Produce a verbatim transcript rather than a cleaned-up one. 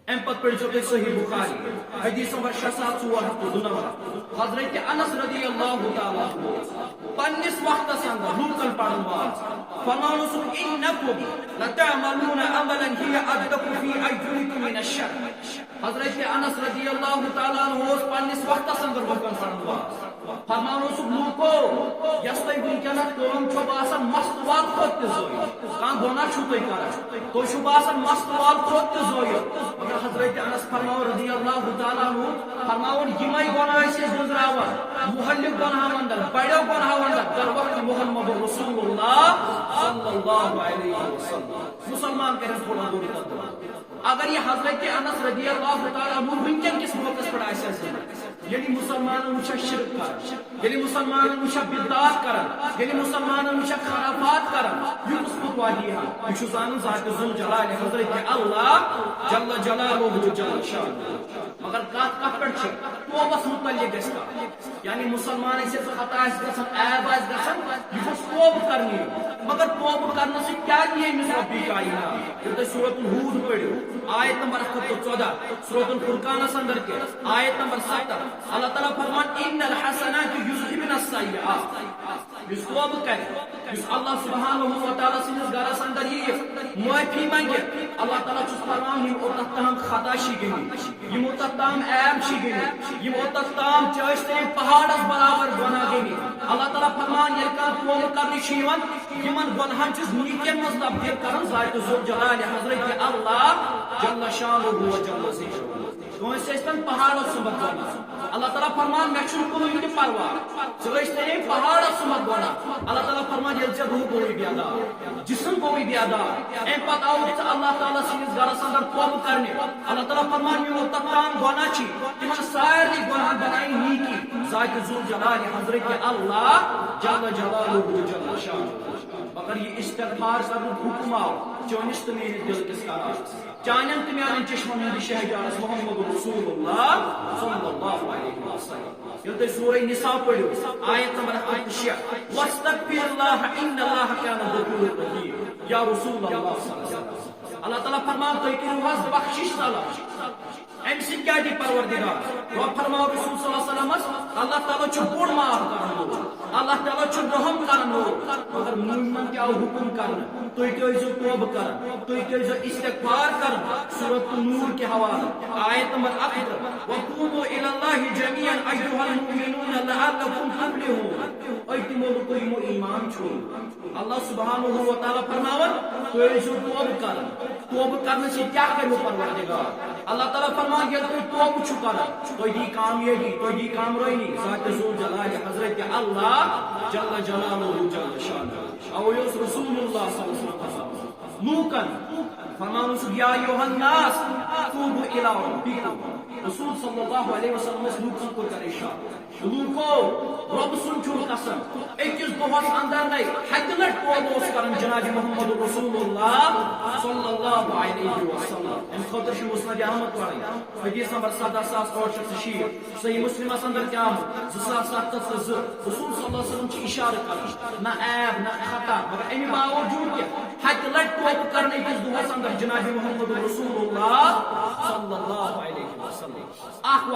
امہِ پتہٕ پٔرۍزیو تُہۍ صحیح بخاری، حدیث نمبر شےٚ ساس ژور ہتھ تہٕ دُنَمَتھ۔ حضرت انس رضی اللہ تعالیٰ عنہ اوس پننِس وقتس اندر لوٗکن پران واز۔ فرمان اوسُکھ، "انکم لتعملون عملا هی ادق فی اعینکم من الشرع۔" حضرت انس رضی اللہ تعالیٰ عنہ اوس پننِس وقتس اندر لوٗکن پران واز۔ فرمان اوسُکھ، لوٗکو، یۄس تۄہہِ وٕنکیٚنَس کٲم چھو باسان مست وال کھۄتہٕ تہِ زٲیِد، کانٛہہ گۄناہ چھُو تُہۍ کران، تُہۍ چھُو باسان مست وال کھۄتہٕ تہِ زٲیِد، مگر حضرت انس فرماوان رضی اللہ تعالیٰ عنہ، فرماوان، یِمے گۄناہ ٲسۍ أسۍ گٔنٛزراوان مہلک گۄناہو اندر، بڑیو گۄناہو اندر، در وقت محمد رسول اللہ صلی اللہ علیہ وسلم۔ مسلمان کرن تھوڑا بہت تدبر۔ اگر یہ حضرت انس رضی اللہ تعالیٰ عنہ وٕنکیٚن کِس موقعس پٮ۪ٹھ آسہِ ہا زندٕ، ییٚلہِ مسلمانن وٕچھ ہا شرک کران، ییٚلہِ مسلمانن وٕچھ ہا بدعات کران، ییٚلہِ مسلمانن وٕچھ ہا خرافات کران، یہِ کُس فتوا دی ہا؟ یہِ چھُ زانان ذات ذوالجلال حضرت اللہ جل جلالہ جل شانہ۔ مگر کتھ کتھ پٮ۪ٹھ چھِ؟ توبس متعلق گژھِ کتھ۔ یعنی مسلمان ٲسۍ ییٚلہِ خطا آسہِ گژھان، عیب آسہِ گژھان، یہِ گوٚژھ توبہٕ کرنہِ یُن۔ مگر توبہٕ کرنہٕ سۭتۍ کیٛاہ دِیہِ أمِس ربِ کائنات؟ ییٚلہِ تُہۍ سورۃ الہود پٔرِو، آیت نمبر اکھ ہتھ تہٕ ژۄدہ، سورۃ الفرقانس اندر تہِ، آیت نمبر ستتھ، اللہ تعالیٰ فرمان، "ان الحسنات یذہبن السیئات۔" یُس توبہٕ کرِ، یُس اللہ سبحانہ و تعالیٰ سٕنٛدِس گرس اندر یِیہِ، معٲفی منگہِ، اللہ تعالیٰ چھُس فرمان، یِم اوٚتتھ تام خطا چھِ گٔمٕتۍ، یِم اوٚتتھ تام عیب چھِ گٔمٕتۍ، یِم اوٚتتھ تام چٲنٛسہِ ترٛٲوۍ پہاڑس برابر گۄناہ گٔمٕتۍ۔ اللہ تعالیٰ فرمان، ییٚلہِ کانٛہہ توبہٕ کرنہِ چھُ یِوان، یِمن گۄناہن چھُس نیٖکین منٛز تبدیل کران ذات ذوالجلال حضرت اللہ جل شانہ و جل ذکرہ۔ کٲنٛسہِ ٲسۍ تن پہاڑس سُمبتھ گۄناہ۔ اللہ تعالیٰ فرمان، مےٚ چھُنہٕ کٕہٕنۍ تہِ پرواہ۔ ژٕ ٲسۍ تیٚلے پہاڑس سُمبتھ گۄناہ۔ اللہ تعالیٰ فرمان، ییٚلہِ ژےٚ روح گوٚوُے بیدار، جسم گوٚوُے بیدار، اَمہِ پتہٕ آوُکھ ژٕ اللہ تعالیٰ سٕنٛدِس گرس اندر توبہٕ کرنہِ۔ اللہ تعالیٰ فرمان، یِم اوٚتتھ تام گۄناہ چھِ، تِمن سارنٕے گۄناہن بنایہِ نیٖکی۔ ذات ذوالجلال حضرت اللہ جل جلالہ جل شانہ۔ مگر یہِ استغفار کرنُک حکم آو چٲنِس تہٕ میٲنِس دِل کِس قرارس، چانٮ۪ن تہٕ میانٮ۪ن چشمن ہٕنٛدِس شہجارس محمد رسول اللہ صلی اللہ علیہ وسلم۔ ییٚلہِ تُہۍ سورہ نساء پٔرِو، آیت نمبر اکھ ہتھ تہٕ شےٚ، "واستغفر اللہ ان اللہ کان غفورا رحیم۔" یا رسول اللہ صلی اللہ علیہ وسلم، اللہ تعالیٰ فرمان، تُہۍ کٔرِو حظ بخشش طلب۔ امہِ سۭتۍ کیٛاہ دی پروردگار؟ رۄب فرماو رسول صلی اللہ علیہ وسلمس، اللہ تعالیٰ چھُ بوٚڑ معاف کرن وول، اللہ تعالیٰ چھُ رحم کرن وول۔ مگر مومنن تہِ آو حکم کرنہٕ، تُہۍ تہِ ٲسۍزیو توبہٕ کران، تُہۍ تہِ ٲسۍزیو استغفار کران۔ سورۃ نور کہِ حوالہٕ، آیت نمبر اکھ ہتھ، "وتوبوا الی اللہ جمیعا ایھا المؤمنون لعلکم تفلحون۔" اے تِمو لُکو یِمو ایمان چھوٚڑ۔ اللہ سبحانہ و تعالیٰ فرماوان، تُہۍ ٲسۍزیو توبہٕ کران۔ توبہٕ کرنہٕ سۭتۍ کیٛاہ کَرِ پروردگار؟ اللہ تعالیٰ فرمان، ییٚلہِ تُہۍ توبہٕ چھِو کران، تۄہہِ دی کامیٲبی، تۄہہِ دی کامرٲنی، ذات ذوالجلال حضرت اللہ جل جلالہ جل شانہ۔ اوے اوس رسول اللہ صلی اللہ علیہ وسلم فرماوان، لوٗکن فرماوان اوسُکھ، یا ایھا الناس توبوا الی ربکم۔ رسول صلی اللہ علیہ وسلم ٲسۍ لوٗکن کوٚر کران ارشاد، لوٗکو، رۄب سُنٛد چھُم قسم، أکِس دۄہس اندر نَے ہتہِ لٹہِ توبہٕ اوس کران جناب محمد رسول اللہ صلی اللہ علیہ وسلم۔ امہِ خٲطرٕ چھُ مسند احمد پرٕنۍ، حدیث نمبر سدہ ساس ٲٹھ شیٚتھ تہٕ شیٖٹھ، صحیح مسلمس اندر کیٛاہ آمُت؟ زٕ ساس ستھ ہتھ تہٕ زٕ۔ رسول صلی اللہ علیہ وسلم چھُ اشارٕ کران، نہ عیب، نہ خطا، مگر امہِ باوجود تہِ ہتہِ لٹہِ توبہٕ کران أکِس دۄہس اندر جناب محمد رسول اللہ صلی اللہ علیہ وسلم۔ اکھ